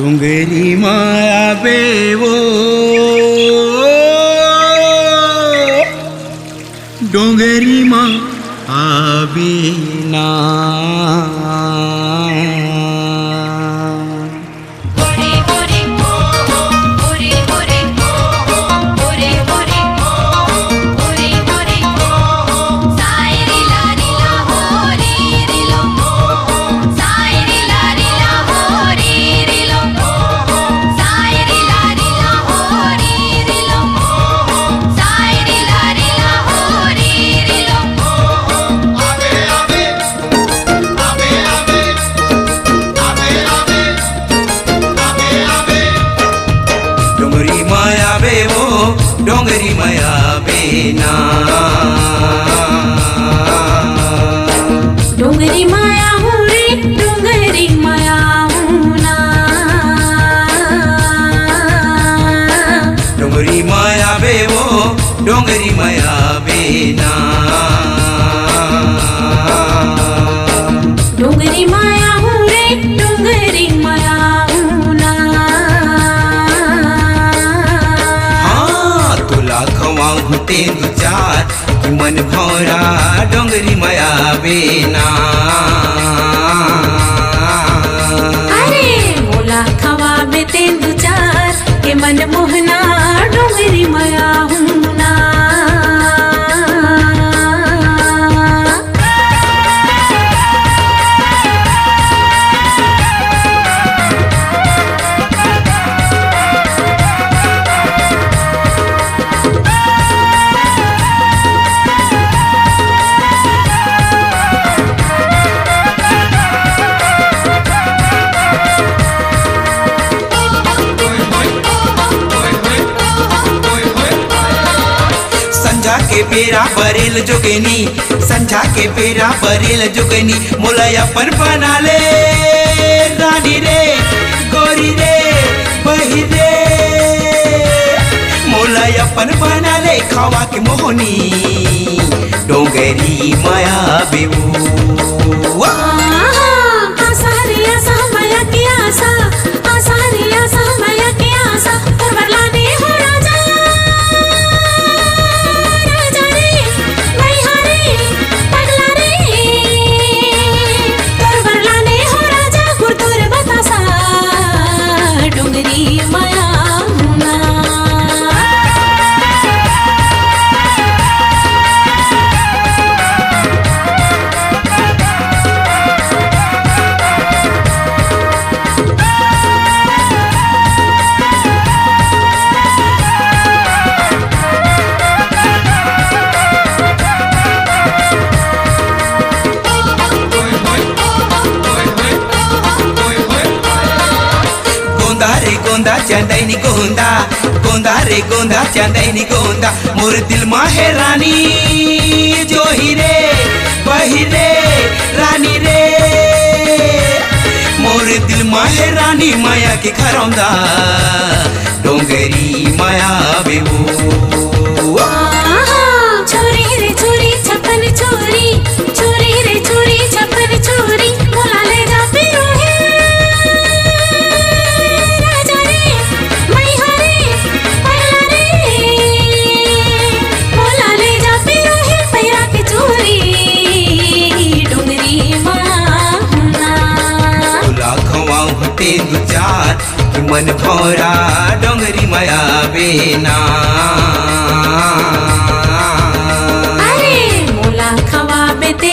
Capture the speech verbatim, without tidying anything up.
डोंगरी मा आबे वो, डोंगरी मा आबे ना। डोंगरी माया बे वो, डोंगरी माया बे ना। डोंगरी माया हूँ रे, डोंगरी माया हूँ ना। डोंगरी माया बे वो, डोंगरी माया बे ना। डोंगरी माया हूँ रे, डोंगरी माया हूँ ना। हाँ, तोला खवाहूँ ते दू चार, कि मन भौरा डोंगरी माया बे ना। अरे, मोला खवाबे ते दू चार, के मन मोहना डोंगरी माया हूँ ना। संझा के बेरा बरेल जोगेनी, संझा के बेरा बरेल जोगेनी, मोला अपन बना ले रानी रे, गोरी रे, बहिरे, मोला अपन बना ले खवा के मोहनी, डोंगरी माया बेऊ। आहा, आशा रे आशा, माया के आशा, आशा रे आशा, माया के आशा, तोर बर लाने हो राजा, राजा रे, भैया रे, पगला रे, तोर बर लाने हो राजा, गुर तोर बतासा, डोंगरी माया हूँ ना। गोंदा रे गोंदा चंदैनी गोंदा, गोंदा रे गोंदा चंदैनी गोंदा, मोर दिल मा हे रानी जोही रे, बही रे, रानी रे, मोर दिल मा हे रानी माया के खरौंदा, डोंगरी माया बेऊ। आहा, छोरी रे छोरी, छप्पन छोरी, छोरी रे छोरी, छप्पन छोरी, मोला ले जा पिरो हे। राजा रे, मैया रे, पगला रे, मोला ले जा पिरो हे, पैरा के चोरी, डोंगरी माँ ना। मोला खवाहूँ ते दू चार, कि मन भौरा डोंगरी माया बेना। अरे, मोला खवाबे ते